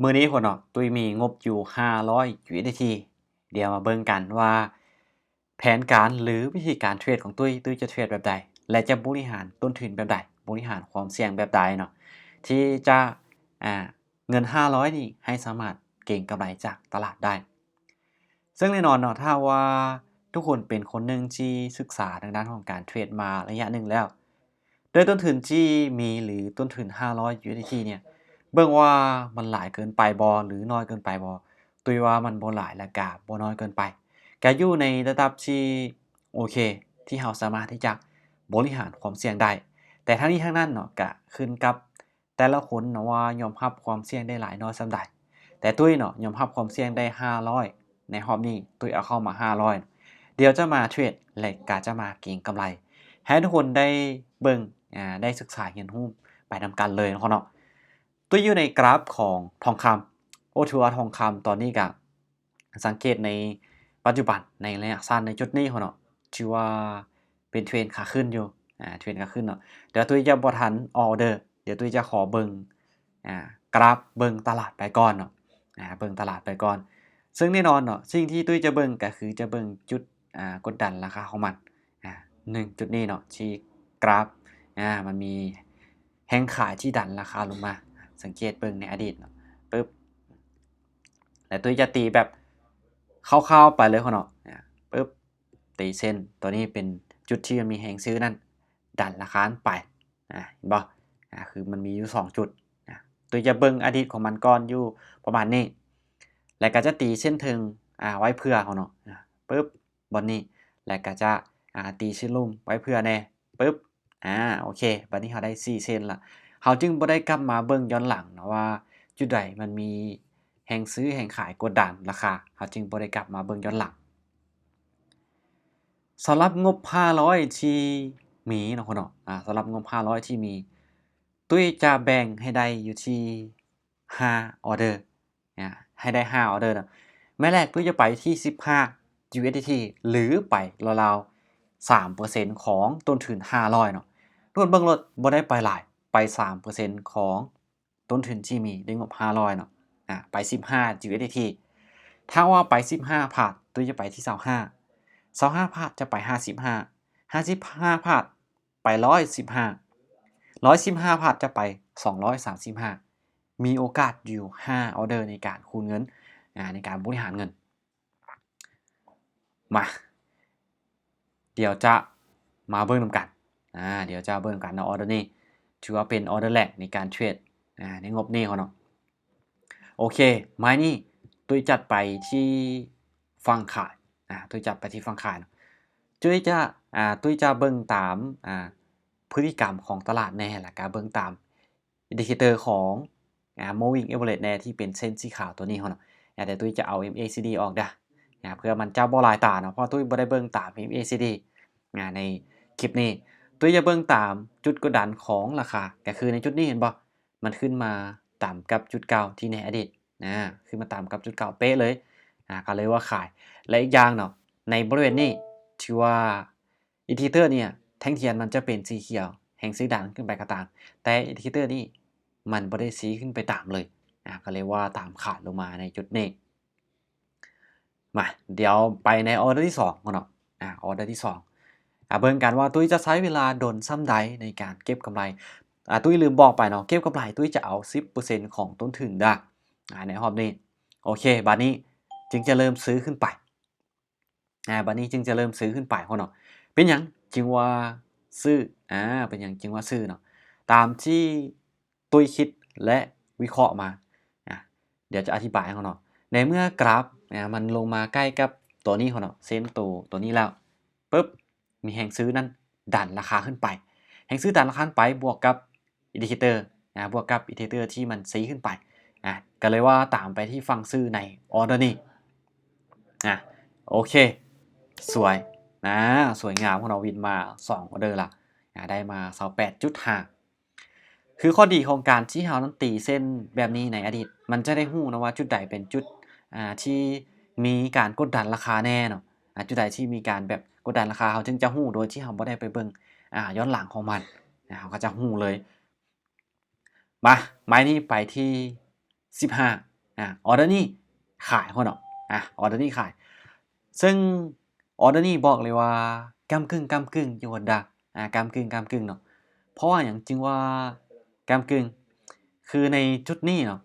ມື້ນີ້ພຸ້ນເນາະ ຕຸ້ຍມີງົບຢູ່ຫ້າຮ້ອຍ USDT ດຽວມາເບິ່ງກັນວ່າແຜນການ ຫຼື ວິທີການເທຣດຂອງຕຸ້ຍ ຕຸ້ຍຈະເທຣດແບບໃດ ແລະ ຈະບໍລິຫານຕົ້ນທຶນແບບໃດ ບໍລິຫານຄວາມສ່ຽງແບບໃດເນາະ ທີ່ຈະ ອ່າ ເງິນຫ້າຮ້ອຍນີ້ໃຫ້ສາມາດເກັງກຳໄລຈາກຕະຫຼາດໄດ້. ເຊິ່ງແນ່ນອນເນາະ ຖ້າຫາກວ່າທຸກຄົນເປັນຄົນໜຶ່ງທີ່ສຶກສາທາງດ້ານຂອງການເທຣດມາໄລຍະໜຶ່ງແລ້ວ ໂດຍຕົ້ນທຶນທີ່ມີ ຫຼື ຕົ້ນທຶນຫ້າຮ້ອຍ USDT ເນ່ຍ ເບິ່ງວ່າມັນຫຼາຍເກີນໄປບໍ່ ຫຼື ໜ້ອຍເກີນໄປບໍ່? ຕຸ້ຍວ່າມັນບໍ່ຫຼາຍ ແລະ ກະບໍ່ໜ້ອຍເກີນໄປ ກະຢູ່ໃນລະດັບທີ່ໂອເຄ ທີ່ເຮົາສາມາດທີ່ຈະບໍລິຫານຄວາມສ່ຽງໄດ້. ແຕ່ທັງນີ້ທັງນັ້ນເນາະ ກະຂຶ້ນກັບ ແຕ່ລະຄົນເນາະວ່າຍອມຮັບຄວາມສ່ຽງໄດ້ຫຼາຍນ້ອຍສ່ຳໃດ. ແຕ່ຕຸ້ຍເນາະ ຍອມຮັບຄວາມສ່ຽງໄດ້ຫ້າຮ້ອຍ ໃນຮອບນີ້ ຕຸ້ຍເອົາເຂົ້າມາຫ້າຮ້ອຍ ດຽວຈະມາເທຣດ ແລະ ກະຈະມາເກັງກຳໄລ ໃຫ້ທຸກຄົນໄດ້ເບິ່ງ ອາ ໄດ້ສຶກສາຮຽນຮູ້ໄປນຳກັນເລີຍເນາະ. ຕຸ້ຍຢູ່ໃນກຣາຟຂອງທອງຄຳ ໂອ້ ຖືວ່າທອງຄຳຕອນນີ້ກະ ສັງເກດໃນປັດຈຸບັນ ໃນໄລຍະສັ້ນໃນຈຸດນີ້ເນາະ ຖືວ່າເປັນເທຣນຂາຂຶ້ນຢູ່ ອາ ເທຣນຂາຂຶ້ນເນາະ. ດຽວຕຸ້ຍຈະບໍ່ທັນອອກອໍເດີ ດຽວຕຸ້ຍຈະຂໍເບິ່ງ ອາ ກຣາຟ ເບິ່ງຕະຫຼາດໄປກ່ອນເນາະ ອາ ເບິ່ງຕະຫຼາດໄປກ່ອນ. ເຊິ່ງແນ່ນອນເນາະ ສິ່ງທີ່ຕຸ້ຍຈະເບິ່ງກະຄືຈະເບິ່ງຈຸດ ອາ ກົດດັນລາຄາຂອງມັນ ອາ ໜຶ່ງ ຈຸດນີ້ເນາະ ທີ່ກຣາຟ ອາ ມັນມີແຮງຂາຍທີ່ດັນລາຄາລົງມາ. ສັງເກດເບິ່ງໃນອະດີດເນາະ ປຶບ ແລະ ຕຸ້ຍຈະຕີແບບຄ່າວໆໄປເລີຍເນາະ ອາ ປຶບ ຕີເສັ້ນ ຕົວນີ້ເປັນຈຸດທີ່ມັນມີແຮງຊື້ນັ້ນ ດັນລາຄາໄປ ອາ ເຫັນບໍ່? ອາ ຄືມັນມີຢູ່ສອງຈຸດ ອາ ຕຸ້ຍຈະເບິ່ງອະດີດຂອງມັນກ່ອນຢູ່ປະມານນີ້ ແລະ ກະຈະຕີເສັ້ນເທິງ ອາ ໄວ້ເພື່ອເນາະ ອາ ປຶບ ບ່ອນນີ້ ແລະ ກະຈະ ອາ ຕີເສັ້ນລຸ່ມໄວ້ເພື່ອແດ່ ປຶບ ອາ ໂອເຄ ບາດນີ້ເຮົາໄດ້ສີ່ເສັ້ນລະ ເຮົາຈຶ່ງບໍ່ໄດ້ກັບມາເບິ່ງຍ້ອນຫຼັງເນາະວ່າຈຸດໃດມັນມີແຮງຊື້ແຮງຂາຍກົດດັນລາຄາ ເຮົາຈຶ່ງບໍ່ໄດ້ກັບມາເບິ່ງຍ້ອນຫຼັງ. ສຳລັບງົບຫ້າຮ້ອຍທີ່ມີເນາະ ເນາະ ອາ ສຳລັບງົບຫ້າຮ້ອຍທີ່ມີ ຕຸ້ຍຈະແບ່ງໃຫ້ໄດ້ຢູ່ທີ່ຫ້າອໍເດີ ອາ ໃຫ້ໄດ້ຫ້າອໍເດີເນາະ. ໄມ້ແລກຕຸ້ຍຈະໄປທີ່ສິບຫ້າ USDT ຫຼື ໄປລາວໆສາມເປີເຊັນຂອງຕົ້ນທຶນຫ້າຮ້ອຍເນາະ. ທຸກຄົນເບິ່ງໂລດ ບໍ່ໄດ້ໄປຫຼາຍ ໄປສາມເປີເຊັນຂອງຕົ້ນທຶນທີ່ມີ ດ້ວຍງົບຫ້າຮ້ອຍເນາະ ອາ ໄປສິບຫ້າ USDT. ຖ້າວ່າໄປສິບຫ້າພາດ ຕຸ້ຍຈະໄປທີ່ຊາວຫ້າ ຊາວຫ້າພາດຈະໄປຫ້າສິບຫ້າ ຫ້າສິບຫ້າພາດ ໄປຮ້ອຍສິບຫ້າ ຮ້ອຍສິບຫ້າພາດຈະໄປສອງຮ້ອຍສາມສິບຫ້າ ມີໂອກາດຢູ່ຫ້າອໍເດີໃນການຄູນເງິນ ອາ ໃນການບໍລິຫານເງິນ. ມາ ດຽວຈະມາເບິ່ງນຳກັນ ອາ ດຽວຈະເບິ່ງນຳກັນເນາະ. ອໍເດີນີ້ຖືວ່າເປັນອໍເດີແລກໃນການເທຣດ ອາ ໃນງົບນີ້ເນາະ. ໂອເຄ ໄມ້ນີ້ຕຸ້ຍຈັດໄປທີ່ຝັ່ງຂາຍ ອາ ຕຸ້ຍຈັດໄປທີ່ຝັ່ງຂາຍເນາະ. ຕຸ້ຍຈະ ອາ ຕຸ້ຍຈະເບິ່ງຕາມ ອາ ພຶດຕິກຳຂອງຕະຫຼາດແດ່ ແລ້ວກະເບິ່ງຕາມ indicator ຂອງ ອາ moving average ແດ່ ທີ່ເປັນເສັ້ນສີຂາວຕົວນີ້ເນາະ. ອາ ແຕ່ຕຸ້ຍຈະເອົາ MACD ອອກເດີ້ ອາ ເພື່ອມັນຈະບໍ່ລາຍຕາເນາະ ເພາະວ່າຕຸ້ຍບໍ່ໄດ້ເບິ່ງຕາມ MACD ອາ ໃນຄລິບນີ້. ຕຸ້ຍຈະເບິ່ງຕາມຈຸດກົດດັນຂອງລາຄາ ກະຄືໃນຈຸດນີ້ ເຫັນບໍ່? ມັນຂຶ້ນມາຕາມກັບຈຸດເກົ່າທີ່ໃນອະດີດ ອາ ຂຶ້ນມາຕາມກັບຈຸດເກົ່າເປະເລີຍ ອາ ກະເລີຍວ່າຂາຍ. ແລະ ອີກຢ່າງເນາະ ໃນບໍລິເວນນີ້ ຖືວ່າ indicator ເນ່ຍ ແທ່ງທຽນມັນຈະເປັນສີຂຽວ ແຮງຊື້ດັນຂຶ້ນໄປກະຕາມ ແຕ່ indicator ນີ້ມັນບໍ່ໄດ້ຊີ້ຂຶ້ນໄປຕາມເລີຍ ອາ ກະເລີຍວ່າຕາມຂາດລົງມາໃນຈຸດນີ້. ມາ ດຽວໄປໃນ order ທີສອງເນາະ ອາ order ທີສອງ ອາ ເບິ່ງກັນວ່າຕຸ້ຍຈະໃຊ້ເວລາດົນສ່ຳໃດໃນການເກັບກຳໄລ. ອາ ຕຸ້ຍລືມບອກໄປເນາະ ເກັບກຳໄລຕຸ້ຍຈະເອົາສິບເປີເຊັນຂອງຕົ້ນທຶນເດີ້ ອາ ໃນຮອບນີ້. ໂອເຄ ບາດນີ້ຈຶ່ງຈະເລີ່ມຊື້ຂຶ້ນໄປ ອາ ບາດນີ້ຈຶ່ງຈະເລີ່ມຊື້ຂຶ້ນໄປເນາະ. ເປັນຫຍັງຈຶ່ງວ່າຊື້? ອາ ເປັນຫຍັງຈຶ່ງວ່າຊື້ເນາະ? ຕາມທີ່ຕຸ້ຍຄິດ ແລະ ວິເຄາະມາ ອາ ດຽວຈະອະທິບາຍໃຫ້ເນາະ. ໃນເມື່ອກຣາຟ ອາ ມັນລົງມາໃກ້ກັບຕົວນີ້ເນາະ ເສັ້ນໂຕ ຕົວນີ້ແລ້ວ ປຶບ ມີແຮງຊື້ນັ້ນດັນລາຄາຂຶ້ນໄປ ແຮງຊື້ດັນລາຄາຂຶ້ນໄປ ບວກກັບ indicator ນະ ບວກກັບ indicator ທີ່ມັນຊີ້ຂຶ້ນໄປ ນະ ກະເລີຍວ່າຕາມໄປທີ່ຝັ່ງຊື້ໃນ order ນີ້ ນະ. ໂອເຄ ສວຍ ນະ ສວຍງາມຂອງເຮົາ ວິນມາສອງ order ລະ ນະ ໄດ້ມາຊາວແປດຈຸດຫ້າ. ຄືຂໍ້ດີຂອງການທີ່ເຮົານັ້ນຕີເສັ້ນແບບນີ້ໃນອະດີດ ມັນຈະໄດ້ຮູ້ນະວ່າຈຸດໃດເປັນຈຸດ ອາ ທີ່ມີການກົດດັນລາຄາແນ່ເນາະ ອາ ຈຸດໃດທີ່ມີການແບບກົດດັນລາຄາ ເຮົາຈຶ່ງຈະຮູ້ໂດຍທີ່ເຮົາບໍ່ໄດ້ໄປເບິ່ງ ອາ ຍ້ອນຫຼັງຂອງມັນ ນະ ເຮົາກະຈະຮູ້ເລີຍ. ມາ ໄມ້ນີ້ໄປທີ່ສິບຫ້າ ອາ ອໍເດີນີ້ຂາຍເນາະ ອາ ອໍເດີນີ້ຂາຍ ເຊິ່ງອໍເດີນີ້ບອກເລີຍວ່າກ້ຳກຶ່ງໆຢູ່ ອາ ກ້ຳກຶ່ງໆເນາະ. ເພາະວ່າຫຍັງຈຶ່ງວ່າກ້ຳກຶ່ງ? ຄືໃນຈຸດນີ້ເນາະ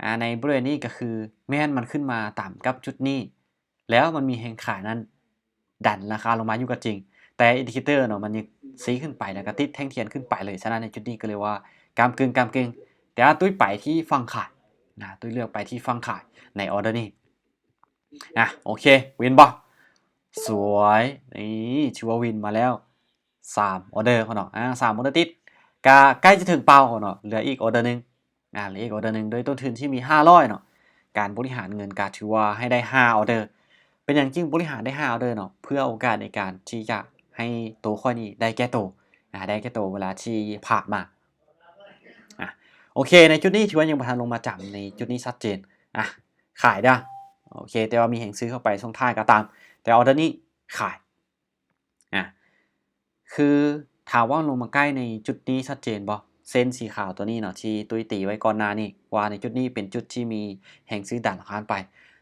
ອາ ໃນບໍລິເວນນີ້ກໍຄືແມ່ນມັນຂຶ້ນມາຕາມກັບຈຸດນີ້ ແລ້ວມັນມີແຮງຂາຍນັ້ນດັນລາຄາລົງມາຢູ່ກໍຈິງ ແຕ່ອິນດິເຄເຕີເນາະ ມັນຍັງຊີ້ຂຶ້ນໄປ ແລ້ວກໍຕິດແທ່ງທຽນຂຶ້ນໄປເລີຍ. ສະນັ້ນໃນຈຸດນີ້ກໍເລີຍວ່າກ້ຳກຶ່ງໆ ແຕ່ວ່າຕຸ້ຍໄປທີ່ຝັ່ງຂາຍນະ ຕຸ້ຍເລືອກໄປທີ່ຝັ່ງຂາຍໃນອໍເດີນີ້. ອາ ໂອເຄ ວິນບໍ່? ສວຍ ນີ້ຖືວ່າວິນມາແລ້ວສາມອໍເດີເນາະ ອາ ສາມອໍເດີຕິດ ກະໃກ້ຈະເຖິງເປົ້າເນາະ ເຫຼືອອີກອໍເດີໜຶ່ງ ອາ ເຫຼືອອີກອໍເດີໜຶ່ງ ໂດຍຕົ້ນທຶນທີ່ມີຫ້າຮ້ອຍເນາະ. ການບໍລິຫານເງິນກະຖືວ່າໃຫ້ໄດ້ຫ້າອໍເດີ. ເປັນຫຍັງຈຶ່ງບໍລິຫານໄດ້ຫ້າອໍເດີເນາະ? ເພື່ອໂອກາດໃນການທີ່ຈະໃຫ້ໂຕຂ້ອຍນີ້ໄດ້ແກ້ໂຕ ອາ ໄດ້ແກ້ໂຕເວລາທີ່ພາດມາ. ອາ ໂອເຄ ໃນຈຸດນີ້ຖືວ່າຍັງບໍ່ທັນລົງມາຈຳ ໃນຈຸດນີ້ຊັດເຈນ ອາ ຂາຍເດີ້ ໂອເຄ ແຕ່ວ່າມີແຮງຊື້ເຂົ້າໄປຊ່ວງທ້າຍກໍຕາມ ແຕ່ອໍເດີນີ້ຂາຍ. ອາ ຄືຖ້າວ່າລົງມາໃກ້ໃນຈຸດນີ້ຊັດເຈນບໍ່? ເສັ້ນສີຂາວຕົວນີ້ເນາະ ທີ່ຕຸ້ຍຕີໄວ້ກ່ອນໜ້ານີ້ ວ່າໃນຈຸດນີ້ເປັນຈຸດທີ່ມີແຮງຊື້ດັນລາຄາໄປ.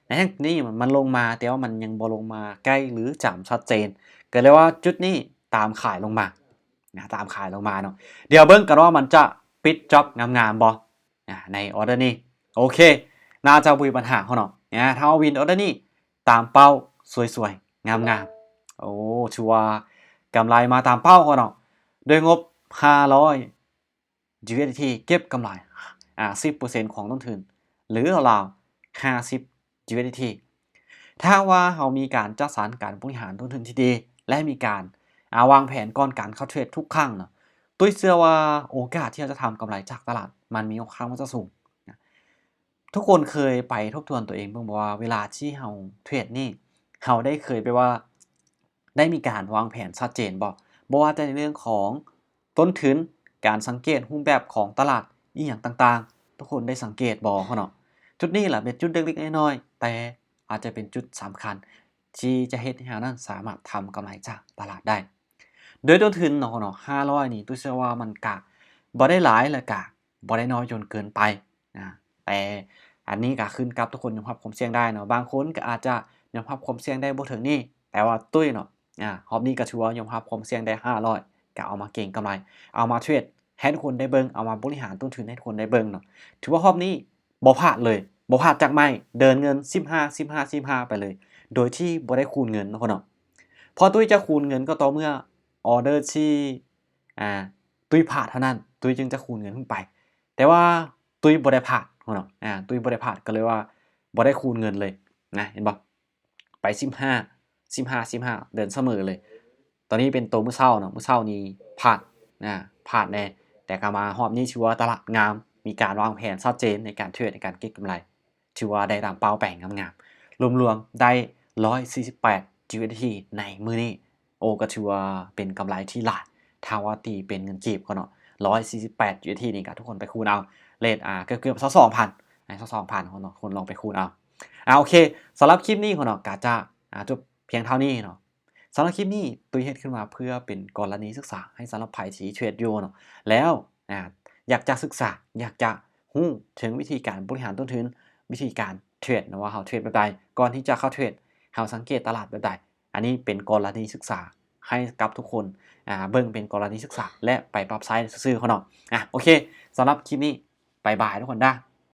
ໃນແຮງນີ້ມັນລົງມາ ແຕ່ວ່າມັນຍັງບໍ່ລົງມາໃກ້ ຫຼື ຈຳຊັດເຈນ ກໍເລີຍວ່າຈຸດນີ້ຕາມຂາຍລົງມານະ ຕາມຂາຍລົງມາເນາະ. ດຽວເບິ່ງກັນວ່າມັນຈະປິດຈັອບງາມໆບໍ່ ອາ ໃນອໍເດີນີ້. ໂອເຄ ໜ້າຈະບໍ່ມີບັນຫາເນາະ ອາ ຖ້າເຮົາວິນອໍເດີນີ້ ຕາມເປົ້າ ສວຍໆ ງາມໆ ໂອ້ ຖືວ່າກຳໄລມາຕາມເປົ້າເນາະ. ດ້ວຍງົບຫ້າຮ້ອຍຢູເອັສດີທີ ເກັບກຳໄລ ອາ ສິບເປີເຊັນຂອງຕົ້ນທຶນ ຫຼື ລາວໆ ຫ້າສິບຢູເອັສດີທີ. ຖ້າຫາກວ່າເຮົາມີການຈັດສັນການບໍລິຫານຕົ້ນທຶນທີ່ດີ ແລະ ມີການ ອາ ວາງແຜນກ່ອນການເຂົ້າເທຣດທຸກຄັ້ງເນາະ, ຕຸ້ຍເຊື່ອວ່າໂອກາດທີ່ເຮົາຈະທຳກຳໄລຈາກຕະຫຼາດ ມັນມີຄ່ອນຂ້າງວ່າຈະສູງ. ທຸກຄົນເຄີຍໄປທົບທວນຕົວເອງເບິ່ງບໍ່ວ່າ ເວລາທີ່ເຮົາເທຣດນີ້ ເຮົາໄດ້ເຄີຍແບບວ່າ ໄດ້ມີການວາງແຜນຊັດເຈນບໍ່? ບໍ່ວ່າແຕ່ໃນເລື່ອງຂອງຕົ້ນທຶນ, ການສັງເກດຮູບແບບຂອງຕະຫຼາດ ອີ່ຫຍັງຕ່າງໆ ທຸກຄົນໄດ້ສັງເກດບໍ່ເນາະ? ຈຸດນີ້ລະເປັນຈຸດເລັກໆນ້ອຍໆ ແຕ່ອາດຈະເປັນຈຸດສຳຄັນ ທີ່ຈະເຮັດໃຫ້ເຮົານັ້ນສາມາດທຳກຳໄລຈາກຕະຫຼາດໄດ້. ໂດຍຕົ້ນທຶນເນາະ ເນາະ ຫ້າຮ້ອຍນີ້ ຕຸ້ຍເຊື່ອວ່າມັນກະບໍ່ໄດ້ຫຼາຍ ແລະ ກະບໍ່ໄດ້ນ້ອຍຈົນເກີນໄປ ນະ ແຕ່ອັນນີ້ກະຂຶ້ນກັບທຸກຄົນຍອມຮັບຄວາມສ່ຽງໄດ້ເນາະ. ບາງຄົນກະອາດຈະຍອມຮັບຄວາມສ່ຽງໄດ້ບໍ່ເຖິງນີ້ ແຕ່ວ່າຕຸ້ຍເນາະ ອາ ຮອບນີ້ກະຖືວ່າຍອມຮັບຄວາມສ່ຽງໄດ້ຫ້າຮ້ອຍ ກະເອົາມາເກັງກຳໄລ ເອົາມາເທຣດໃຫ້ທຸກຄົນໄດ້ເບິ່ງ ເອົາມາບໍລິຫານຕົ້ນທຶນໃຫ້ທຸກຄົນໄດ້ເບິ່ງເນາະ. ຖືວ່າຮອບນີ້ບໍ່ພາດເລີຍ ບໍ່ພາດຈັກໄມ້ ເດີນເງິນສິບຫ້າ ສິບຫ້າ ສິບຫ້າ ໄປເລີຍ ໂດຍທີ່ບໍ່ໄດ້ຄູນເງິນເນາະ ເນາະ. ເພາະຕຸ້ຍຈະຄູນເງິນກໍຕໍ່ເມື່ອ ອໍເດີທີ່ ອາ ຕຸ້ຍພາດເທົ່ານັ້ນ ຕຸ້ຍຈຶ່ງຈະຄູນເງິນຂຶ້ນໄປ ແຕ່ວ່າຕຸ້ຍບໍ່ໄດ້ພາດເນາະ ອາ ຕຸ້ຍບໍ່ໄດ້ພາດ ກໍເລີຍວ່າບໍ່ໄດ້ຄູນເງິນເລີຍນະ ເຫັນບໍ່? ໄປສິບຫ້າ ສິບຫ້າ ສິບຫ້າ ເດີນສະເໝີເລີຍ. ຕອນນີ້ເປັນໂຕມື້ເຊົ້າເນາະ ມື້ເຊົ້ານີ້ພາດນະ ພາດແດ່ ແຕ່ກໍມາຮອບນີ້ຖືວ່າຕະຫຼາດງາມ ມີການວາງແຜນຊັດເຈນໃນການເທຣດ ໃນການເກັງກຳໄລ ຖືວ່າໄດ້ຕາມເປົ້າໄປງາມໆ ລວມໆໄດ້ຮ້ອຍສີ່ສິບແປດຢູເອັສດີທີໃນມື້ນີ້ ໂອ້ ກໍຖືວ່າເປັນກຳໄລທີ່ຫຼາຍ ຖ້າວ່າຕີເປັນເງິນກີບເນາະ ຮ້ອຍສີ່ສິບແປດຢູເອັສດີທີນີ້ ກໍທຸກຄົນໄປຄູນເອົາ ເລດ ອາ ເກືອບໆຊາວສອງພັນ ອາ ຊາວສອງພັນເນາະ ຄົນລອງໄປຄູນເອົາ. ອາ ໂອເຄ ສຳລັບຄລິບນີ້ເນາະ ກໍຈະ ອາ ຈົບພຽງເທົ່ານີ້ເນາະ. ສຳລັບຄລິບນີ້ ຕຸ້ຍເຮັດຂຶ້ນມາເພື່ອເປັນກໍລະນີສຶກສາໃຫ້ສຳລັບໃຜທີ່ເທຣດຢູ່ເນາະ ແລ້ວ ອາ ຢາກຈະສຶກສາ ຢາກຈະຮູ້ເຖິງວິທີການບໍລິຫານຕົ້ນທຶນ ວິທີການເທຣດເນາະ ວ່າເຮົາເທຣດແບບໃດ ກ່ອນທີ່ຈະເຂົ້າເທຣດ ເຮົາສັງເກດຕະຫຼາດແບບໃດ. ອັນນີ້ເປັນກໍລະນີສຶກສາໃຫ້ກັບທຸກຄົນ ອາ ເບິ່ງເປັນກໍລະນີສຶກສາ ແລະ ໄປປັບໃຊ້ຊື່ໆເນາະ. ອາ ໂອເຄ ສຳລັບຄລິບນີ້ ບາຍບາຍທຸກຄົນເດີ້.